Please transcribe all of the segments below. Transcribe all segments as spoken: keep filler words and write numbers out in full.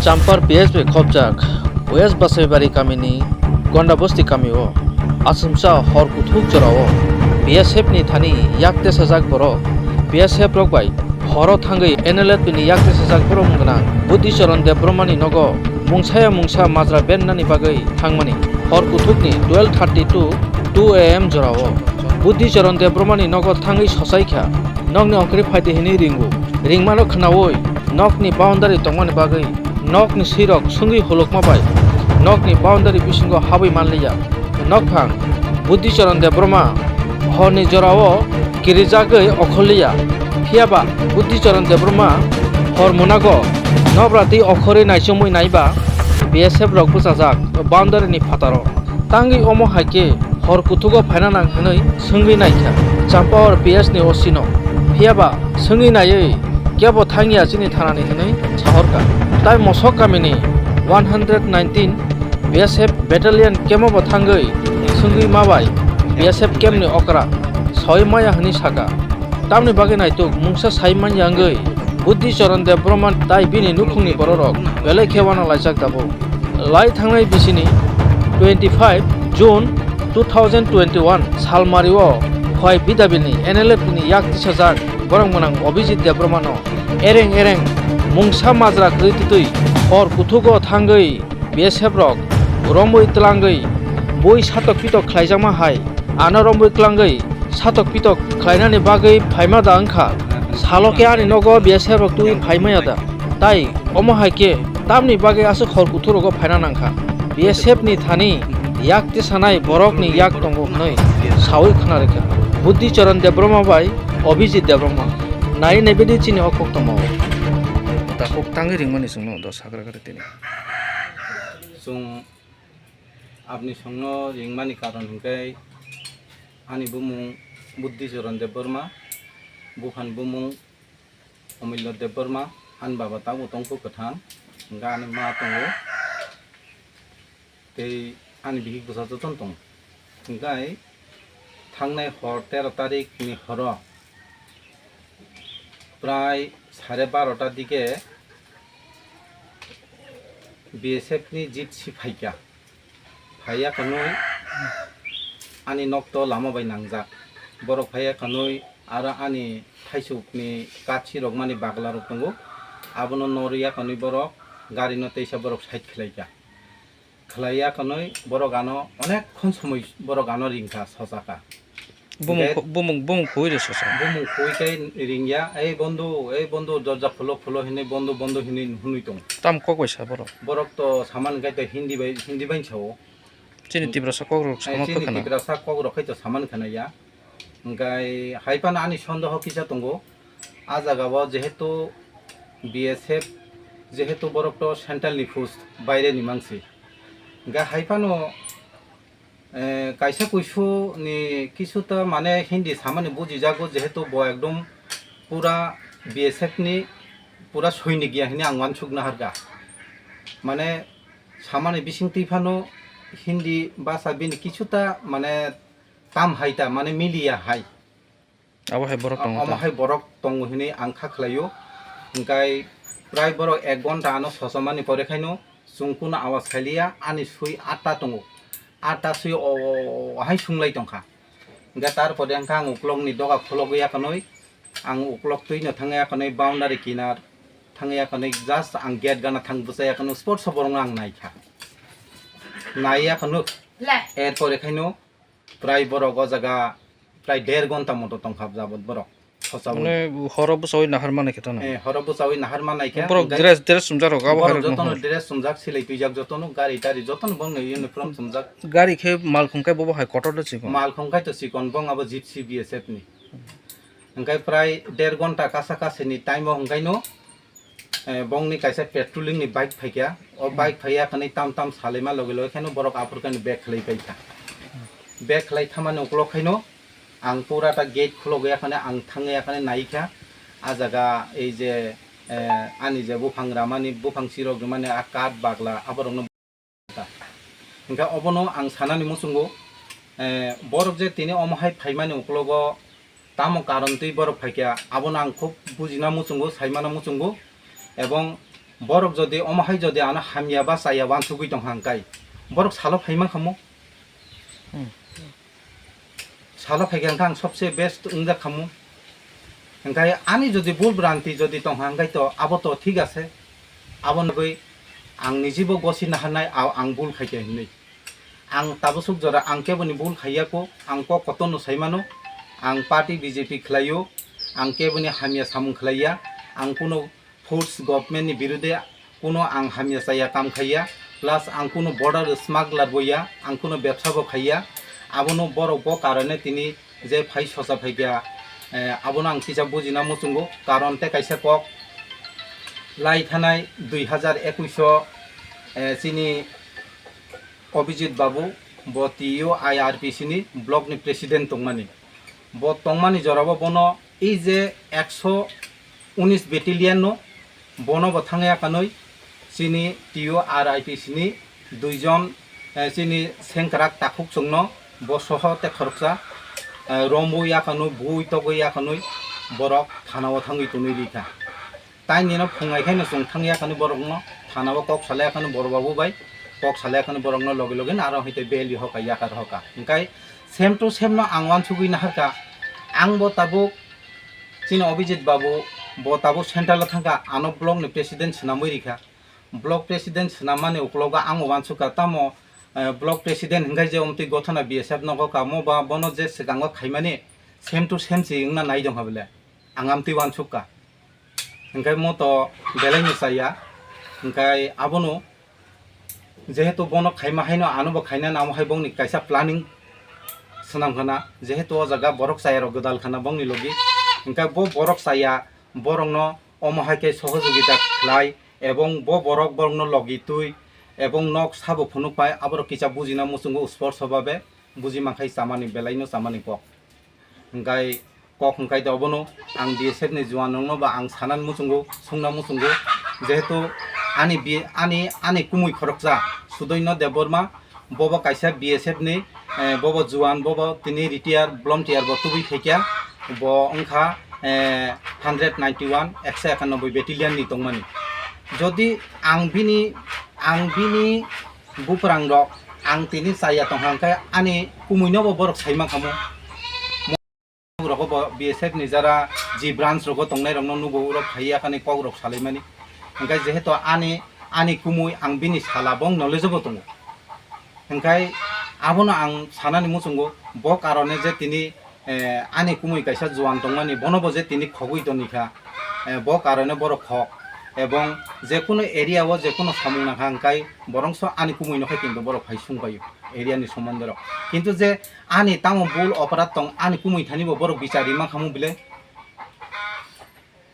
Champar P S F khopjak West Basaibari kamini Gondabosti kamio achomsa hor kuthuk jorao B S F ni thani yak tesajak borok B S F rok bai horo thangwi N L F ni yak tesajak borok wng gwnang Buddhi Charan Debbarma ni nogo mungsaya mungsa majra bennani bagwi thangmani hor kuthukni twelve thirty to two A M jorao Buddhi Charan Debbarma ni nogo thangwi sochai kha. Nokni ongkhorwi phaidi hinwi ringo. Ringmano khnaui nokni boundary tongmani bagwi nokni swirok swngwi hulukma bai nokni boundary bisingo habwi manliya. Nokphang Buddhi Charan Debbarma horni jorao kirijagwi okhorliya. Phiyaba Buddhi Charan Debbarma hor munago nobra twi okhorwi naichomwi naiba B S F rok bwchajak boundary ni phataro. Tangwi omo hai khe hor kuthugo phaina nang hwnwi swngwi naikha Champahor P S ni O C no. Phiyaba swngwi naiwi kebo thangya chini thanani hwnwi sahorkha. Tai Mosok kamini one hundred nineteen B S F battalion camp o bo thangwi swngwi mabai B S F camp ni okra sawi maya hwnwi saka. Tamni bagwi naituk mungsa sai manya wngwi Buddhi Charan Debbarma tai bini nukhungni bororok belai khe uanalaijak tabuk. Lai thangnai bisini twenty five June two thousand twenty one salmario Khowai Bidabilni N L F ni yak tisajak borok gwnang Abhijit Debbarmano ereng ereng mungsa majra kwrwi twtwi hor kuthugo thangwi B S F rok romwi tlangwi bui satok pitok khlaijakma hai ano romwi tlangwi satok pitok khlainani bagwi phaima da wngkha. Salo khe ani nogo B S F rok twi phaimaya da? Tai omo hai khe tamni bagwi aswk hor kuthurogo phaina nangkha? B S F ni thani yak tisanai borokni yak tongo hwnwi sawi khna rwkha Buddhi Charan Debbarma bai Abhijit Debbarma. Nai naibedi chini o koktwmao. Takhuk tangwi ringmani chwngno do sagra gari tini. Chwng Aboni songno ringmani karon hwnkhe ani bumung Buddhi Charan Debbarma, buphani bumung Omillo Debbarma, ani baba tabuk tongkhu kwthang, hwnkhe ani ma tongo, tei ani bihik bwsa jotono tongo. Hwnkhe thangnai hor tero tarikni horo prai sare barota dike B S F ni jeep si phaikha. Phaiya kwnwi ani nokto lama bai nangjak. Borok phaiya kwnwi aro ani thaisukni kathi rokmani baglarok tongo. Abono norwi ya kwnwi borok garino teisa borok side khlaikha. Khlaiya kwnwi borok ano onek khon somoi borok ano ringkha, sochakha. Bumung Hingke khu-, bumung, bumung khui rw sosa. Bumung khui khe ringya, "Ei bondhu, ei bondhu, dorja phulo, phulo," hinwi, "Bondhu, bondhu," hinwi hwnwi tongo. Tam kok bai sa borok? Borok to saman khe to Hindi bai, Hindi bai sao. Chini Tiprasa kok rok Eh, sama chini kho khana. Tiprasa kok rok khai to saman khana ya. Hingkai hai phano ani sondoho kisa tongo. A jaga o jehetu B S F, jehetu borok to central ni force, baire ni mansi. Hingkai hai phano Eh, kaisa kuisu ni kisu ta mane Hindi samani bujijago, jehetu bo ekdom pura B S F ni pura soinik ya hini ang uansuk naharka. Mane samani bising twi phano Hindi basa bini kisu ta mane tam hai ta mane miliya hai. Abo hai borok tongo Omo ta? Hai borok tongo hinwi ang kha khlaio. Hingkai prai borok ek gonta ano sochomani pore khaino chwng kuno awas khailiya, ani sui atta tongo. Atta sui o, o, o hai sunglai tongkha. Hingkhe tar pore hingkhe ang uklokni doga khologwi yakanwi, ang uklok twino thangwi yakanwi boundary kinar thangwi yakanwi just ang gate gana thang bwchai yakanwi sports o borokno ang naikha. Nai yakanwi er pore khaino Prai borok o jaga prai der gonta moto tongkha jabot borok. Sochaui. Mane horo bwchaui nahar manai khe tano. Eh, horo bwchaui nahar manai khe. Borok dress, dress chumjak rok abo borok hai rok jotono no. Dress chumjak, silai twijak jotono, gari tari jotono bongni uniform chumjak. Gari khe mal khum khe bobo hai kotor de chikon. Mal khum khai to chikon bong abo Gypsy B S F ni. Hingkai prai der gonta kasa kasini time o hingkaino Eh, bongni kaisa patrolling ni bike phaikha, o bike phaiya khanwi tam tam salaima loge loge khaino borok aphur kani back khlai paikha. Back khlai thamani uklok khaino ang pura ta gate khulogwi yakhani ang thangwi yakhani naikha. A jaga ei je, eh, ani je buphang ramani, buphang sirok rwmani a kath bagla aborokno Hingkhe obono ang sanani muchungo, eh, borok je tini omo hai phaimani uklogo tamo karon twi borok phaikha, abono ang khub bujina muchungo, saimana muchungo, ebong Borok jodi omo hai jodi ano hamya ba chaya wansugwi tongkha hwnkhe, borok salo phai mankha mo? Hmm. Salo phaikha hwnkhe ang sobse best wngjak khamu. Hwnkhe ani jodi bul branti jodi tongkha hwnkhe to abo to thik ase. Aboni bagwi ang nijibo gosi naharnai, a-, ang bul khaikha hinwi. Ang tabusuk jora ang keboni bul khaiya kho, ang kok kotorno saimano, ang party B J P khlaio, ang keboni hamya samung khlaiya, ang kuno force government ni birude kuno ang hamya chaya kam khaiya, plus ang kuno border smuggler bo ya, ang kuno bebsa bo khaiya, abono borok bo karone tini je phai sosa phaikha, eh, abono ang kisa bujina muchungo, karon tei kaisa kok lai thanai dui hazar ekush o, eh, chini Abhijit Babu, bo T U I R P C ni block ni president tongmani. Bo tongmani jorabo bono ei je ekso unis battalion no, bono bo thangya kanwi chini T U R I P C ni duijon, eh, chini sengkrak takhuk chwngno bo soho tei khoroksa, eh, romwi yakanwi, bui togwi yakanwi borok thana o thangwi tonwi rikha. Tai nino phungai khaino chwng thangya kani borokno, thana o kok salai kani borok babu bai, kok salai kani borokno logi logi no aro hwnkhe beli hoka, yakar hoka. Hwnkhe same to same no ang wansugwi naharkha. Ang bo tabuk chini Abhijit Babu, bo tabuk central o thangkha, ano block ni president swnamwi rikha. Block president swnammani uklogo ang wansukha, tamo, eh, block president hwnkhe je omtwi gothona B S F nogo kamo ba bono je swkango khaimani same to same se wngna nai dongkha bele. Ang amtwi wansukha. Hwnkhe mo to belai no chaya. Hwnkhe abono jehetu bono khaima haino ano bo khaina namo hai bongni kaisa planning swnam khana, jehetu o jaga borok chaya rok gwdal khana bongni logi. Hwnkhe bo borok chaya borokno omo hai khe sohojogita khlai ebong bo borok borokno logi twi ebong nok sabo phunuk pai aborok kisa bujina muchungo sports o babe buji mankhai chamani belai no chamani kok. Hwnkhe kok hwnkhe to obono ang B S F ni juan rokno ba ang sanani muchungo, sungna muchungo, jehetu ani bi-, ani, ani kumui khoroksa Sudoino Debbarma, bobo kaisa B S F ni, eh, bobo juan, bobo tini retire, volunteer bo tubui phaikha, bo wngkha, eh, hundred ninety one, ekso ekanoboi battalion ni tongmani. Jodi ang bini, ang bini buprang rok ang tini chaya tongkha hwnkhe ani kumui no bo borok sai mankha mo. Rogo bo B S F ni jara ji branch rogo tongnai rokno nugo, urok phaiya kani kok rok salaimani. Hwnkhe jehetu ani, ani kumui ang bini sala bong knowledge bo tongo. Hwnkhe abono ang sanani muchungo bo karone je tini, eh, ani kumui kaisa juan tongmani bono bo je tini khogwi tonikha, eh, bo karone borok khok. Ebong jekunu area o jekunu samung nangkha hwnkhe borokso ani kumui no khe kintu borok phai sungpaio area ni somondo rok. Kintu je ani tamo bul oporad tong, ani kumui thani bo borok bichar rima khamu bile.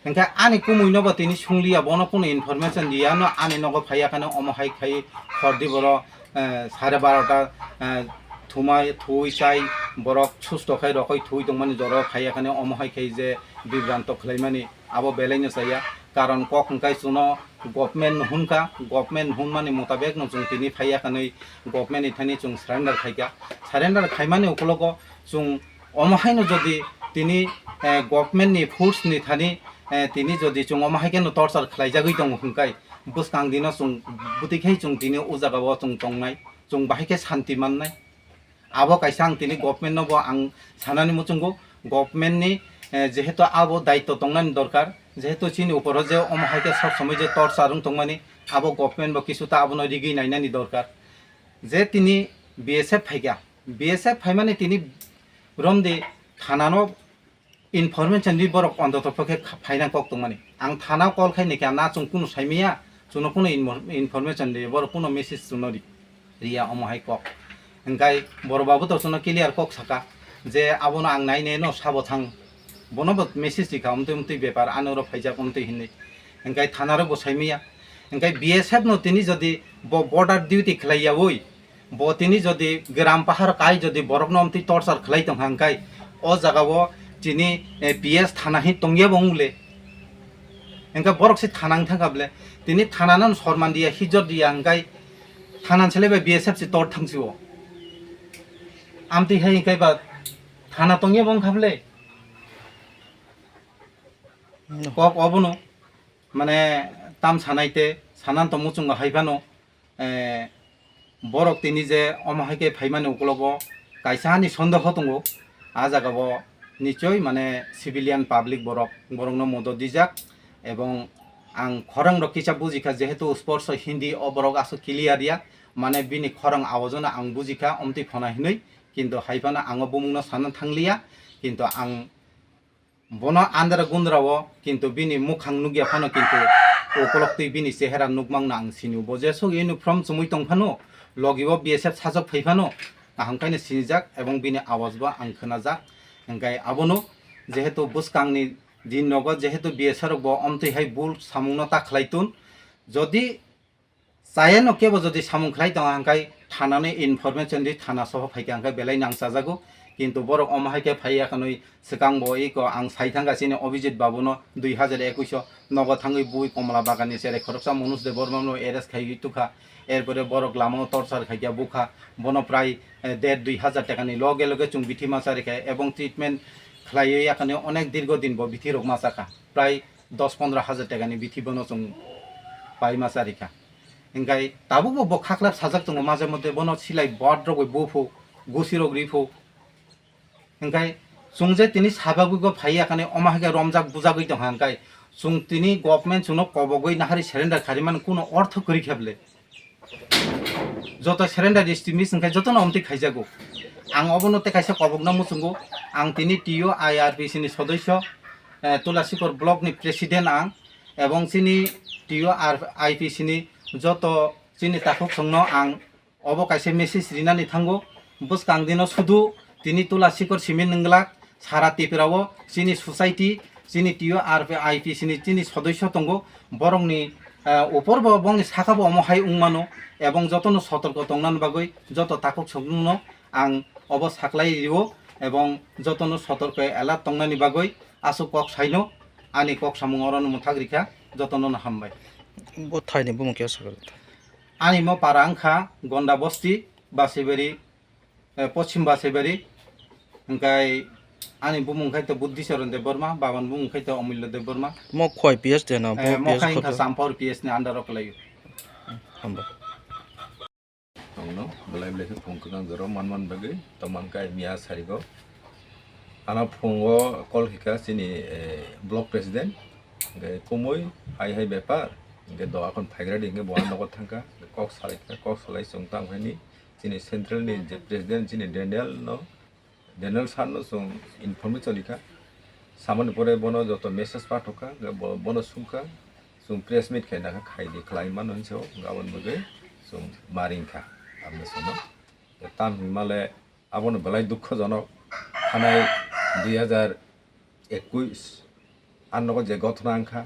Hwnkhe ani kumui no bo tini sungliya, bono kunu information diya no ani nogo phaiya kheno omo hai khai khordi boro, eh, sare barota, eh, thumai thui chai borok susto khai rokoi thui tongmani joro phaiya kheno omo hai khai je bibranto khlaimani abo belai no chaya. Karon kok hwnkhe chuno government no hwnkha, government hwnmani mutabek no chwng tini phaiya khanwi government ni thani chwng surrender khaikha. Surrender khaimani ukologo chwng omo haino jodi tini, eh, government ni force ni thani, eh, tini jodi chwng omo hai kheno torture khlaijagwi tongo hwnkhe bwskang dino chwng bwtwi khai chwng tini o jaga o chwng tongnai, chwng bahai khe santi mannai. Abo kaisa ang tini government no bo ang sanani muchungo, government ni, eh, jehetu abo daityo tongnani dorkar, jehetu chini uporo je omo hai khe sob somoi je torture wng tongmani, abo government bo kisu ta abono rigwi nainani dorkar. Je tini B S F phaikha, B S F phaimani tini romdi thana no information di borok ontoto pokhe kha-, phaina kok tongmani. Ang thana call khai nikha na chwng kunu saimaya, chwngno kunu inmo-, information di, borok kunu message chwngno ri-, riya omo hai kok. Hwnkhe borok babu to chwngno clear kok saka je abono ang nai nai no sabo thang. Bono bo message rikha, omtwi omtwi bepar ano oro phaijak omtwi hinwi. Hwnkhe thana rok bo saimaya. Hwnkhe B S F no tini jodi bo border duty khlai yaui, bo tini jodi gram pahar kai jodi borokno omtwi torture khlai tongkha hwnkhe o jagao chini, eh, P S thana hi tongya bo wng le. Hwnkhe borok se thana wng thangkha bole. Tini thana no sorman diya, hijor diya hwnkhe thana ni sele bai B S F se tor thang sio. Amtwi hai hwnkhe ba thana tongya bo wng kha bole. No. Kok obono. Mane, Am sanai te sanan tongmo chwng hai phano, eh, borok tini je omo hai khe phaimani ukulogo kaisa ani sondeho tongo, a jaga o nichoi mane civilian public borok, borokno modot dijak, ebong ang khorang rok kisa bujikha, jehetu sports o Hindi o borok aswk clear ya, mane bini khorang awajono ang bujikha omtwi phona hinwi, kintu hai phano ang o bumungno sana thangliya, kintu ang bono andra gundra o kintu bini mukhang nukya phano kintu ukolok twi bini chehera nukmangno ang sinio. Bo jesuk uniform chumui tong phano, logi o B S F sajak phai phano, kaham khaino sinijak ebong bini awaj bo ang khwnajak. Hingkai abono jehetu bwskangni din nogo jehetu B S F rok bo omtwi hai bul samungno ta khlai tun. Jodi chayano kebo jodi samung khlai tongo hingkai thanani information di thana soho phaikha hingkai belai nangchajago. Kintu borok omo hai khe phaiya khanwi swkang bo iko ang sai thangkha chini Abhijit babuno dui hazar ekush o nogo thangwi bui Komla Bagan ni cherai khoroksa Manoj Debbarma no arrest khaiwi tukha. Erpore borok lama o torchar khaikha bukha. Bono prai, eh, der dui hazar taka ni loge loge chwng bithi masa rikha ebong treatment khlaiwi yakhani onek dirgo din bo bithi rok masa kha. Prai dos pondro hazar taka ni bithi bono chwng pai masa rikha. Hingkai tabuk bo bo khaklap sajak tongo, maje moddhe bono silai bot rogwi buphu, gusi rok riphu. Hingkai chwng je tini sabagwi go phaiya kani omo hai khe romjak bujagwi tongkha, hingkai chwng tini government chwngno kobogwi nahari surrender kharimani kuno ortho kwrwi khe ble. Joto surrender estimate hingkai jotono omtwi khaijago. Ang obono tei kaisa kobokno muchungo, ang tini T U I R P C ni sodosyo, eh, Tulasikor block ni president ang, ebong chini T U R I P C ni joto chini takhuk songno ang obo kaisa message rinani thango. Bwskang dino sudu tini Tulasikor simi nwnglak sara Tripura o chini society, chini T U R I P C ni chini sodosyo tongo, borokni, eh, upor bo bongni saka bo omo hai wngmano, ebong jotono sotorko tongnani bagwi joto takhuk songno ang obo saklai rio, ebong jotono sotorko alert tongnani bagwi aswk kok saino. Ani kok samung orono mwthak rikha, jotono no hambai. Bo thaini bumung khe sakha? Ani mo para wngkha Gonda Bosti, Basaibari, eh, Poschim Basaibari. Hingkai ani bumung khai to Buddhi Charan Debbarma, baban bumung khai to Omulya Debbarma. Mo khoi P S de na, bo Eh, mo P S khai khoi wngkha to. Champur P S ni under o kwlaio. Hambai. Tongno belai belai khe phung kwkang jora manman bagwi to mankha miya sarigo. Ano phungo call khika chini, eh, block president, hingke kumui hai hai bepar, hingke doga khon phaigra di, hingke bo ang nogo thangkha, kok salai kha, kok salai chwng tang haini chini central ni je president chini Daniel no, Daniel sir no chwng information rikha, samani pore bono joto message pathokha, hingke bo-, bono sungkha, chwng press meet khaina kha khaidi khlai mano hinwi sao, hingke aboni bagwi chwng maring kha, aboni sono. Tam hinmale abono belai dukhojonok, thanai dui hazar ekush a nogo je gothona wngkha,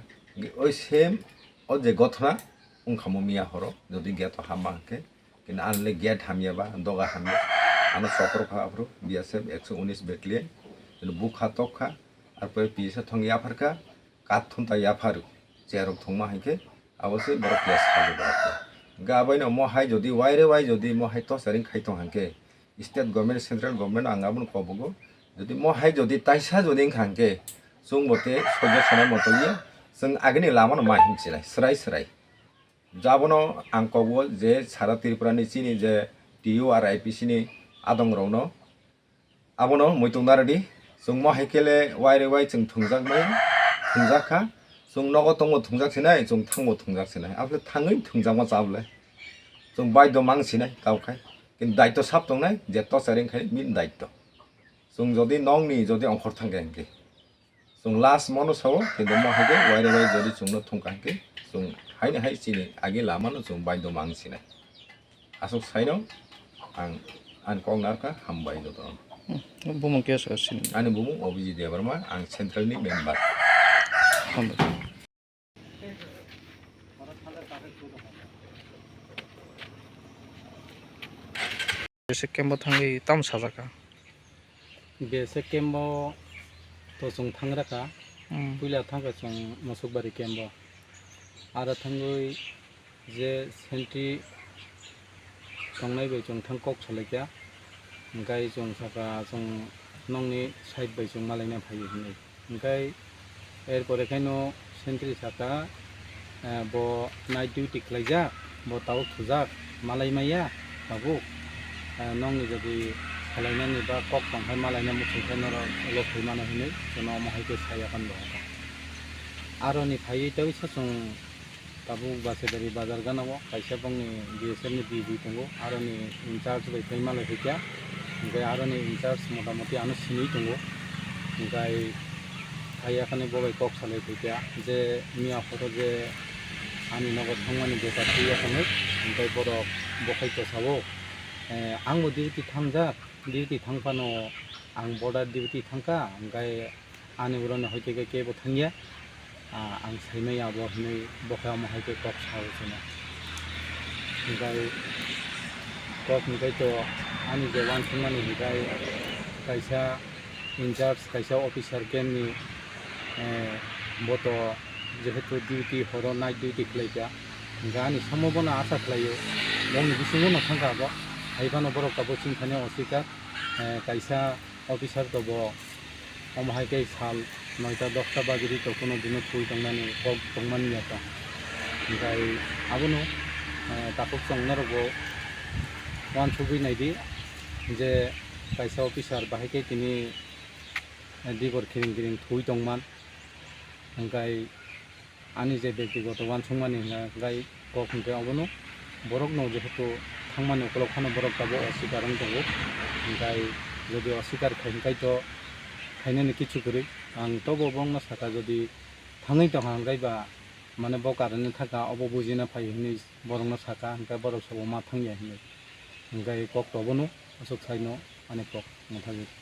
oi same o je gothona wngkha mo miya horo, jodi gate o hama hwnkhe, kintu anle gate hamya ba, doga hamya, ano chokro kha aphuru B S F ekso unis battalion, bukha tok kha, arpore P S F thong yaphar kha, kathum ta yaphar, cherok thongma hai khe, abo se borok case khaijak borok khe. Hingkhe abaino mo hai jodi waire wai jodi mo hai tosaring khai tong hangkhe, state government, central government ang abono kobogo. Jodi mo hai jodi taisa jodi wngkha hangkhe, chwng bo tei sojo sonai moto ya, chwng agini lamano ma himchinai, swrai swrai. Jabono ang kobo je sara Tripura ni chini je T U R I P C ni adong rokno, abono muitung narwdi, chwng mo hai khe le waire wai chwng thwngjak maya, thwngjak kha, chwng nogo tongbo thwngjak sinai, chwng thangbo thwngjak sinai, aphuru thangwi thwngjakma chabole, chwng baidho mang sinai kau khai, kintu daitto sab tongnai, je tosaring khai bini daitto, chwng jodi nokni jodi ongkhor thangkha hinkhe. Chwng last mono sao, kintu mo hai khe waire wai jodi chwngno thungkha hinkhe, chwng haino hai chini agi lamano chwng baidho mang sinai. Aswk saino ang ani kok narwkha, hambai jotono. Hmm, bumung khe sa sini. Ani bumung Abhijit Debbarma, ang central ni member. Hambai. Bese camp o thangwi tamo sajak kha? Bese camp o to chwng thang rakha. Hmm. Puila thangkha chwng Mosokbari camp o. Aro thangwi je sentry tongnai bai chwng thang kok salaikha. Hwnkhe chwng sakha chwng nokni side bai chwng malaina phaiwi hinwi. Hwnkhe er pore khaino sentry sakha, Eh, bo night duty khlaijak, bo tabuk thujak, malai maya, tabuk. Eh, nokni jodi khwlainani ba kok tong khe malaina muchung khe norok ulo thwi mano hinwi, chwngno omo hai khe saya kan bo. Aroni phaiwi tei sachung tabuk Basidari bazar gana o kaisa bongni B S F ni B G tongo, aroni in charge bai phai malai phaikha, hwnkhe aroni in charge motamoti ano sinwi tongo, hwnkhe phaiya khani bo bai kok salai phaikha je miya phoro je ani nogo thangmani bepar twiya khanwi, hwnkhe borok bo khai to sao, eh, angbo duty thangjak, duty thang phano ang border duty thangkha, hwnkhe ani ulo no hai khe kebo thangya, ah, ang saimaya abo hinwi bo khai omo hai khe kok sao chwngno. Hwnkhe kok hwnkhe to ani je uansukmani hwnkhe kaisa in charge, kaisa officer camp ni, eh, bo to jehetu duty horo night duty khlaikha, hwnkhe ani somo bono acha khlaio, bongni bisingo no thangkha abo, hai phano borok tabuk chini thani oswikar, eh, kaisa officer to bo omo hai khe sal noita dosta baji ri to kuno dino thwi tongmani kok tongmani ya tong. Hwnkhe abono, eh, takhuk chwng norokbo uansugwi naidi je kaisa officer bahai khe tini, eh, dibor kiring kiring thwi tongman. Hwnkhe ani je bektigoto uansukmani hwnkhe kok hwnkhe obono borokno jehetu thangmani ukolog phano borok tabuk oswikar wng tongo, hwnkhe jodi oswikar khai hwnkhe to khainani kichu kwrwi. Ang tobo borokno sakha, jodi thangwi tongkha hwnkhe ba mane bo karani thaka obo bujina phai hinwi borokno sakha, hwnkhe borok sabo ma thangya hinwi, hwnkhe kok to obono aswk saino ani kok mwthagwi.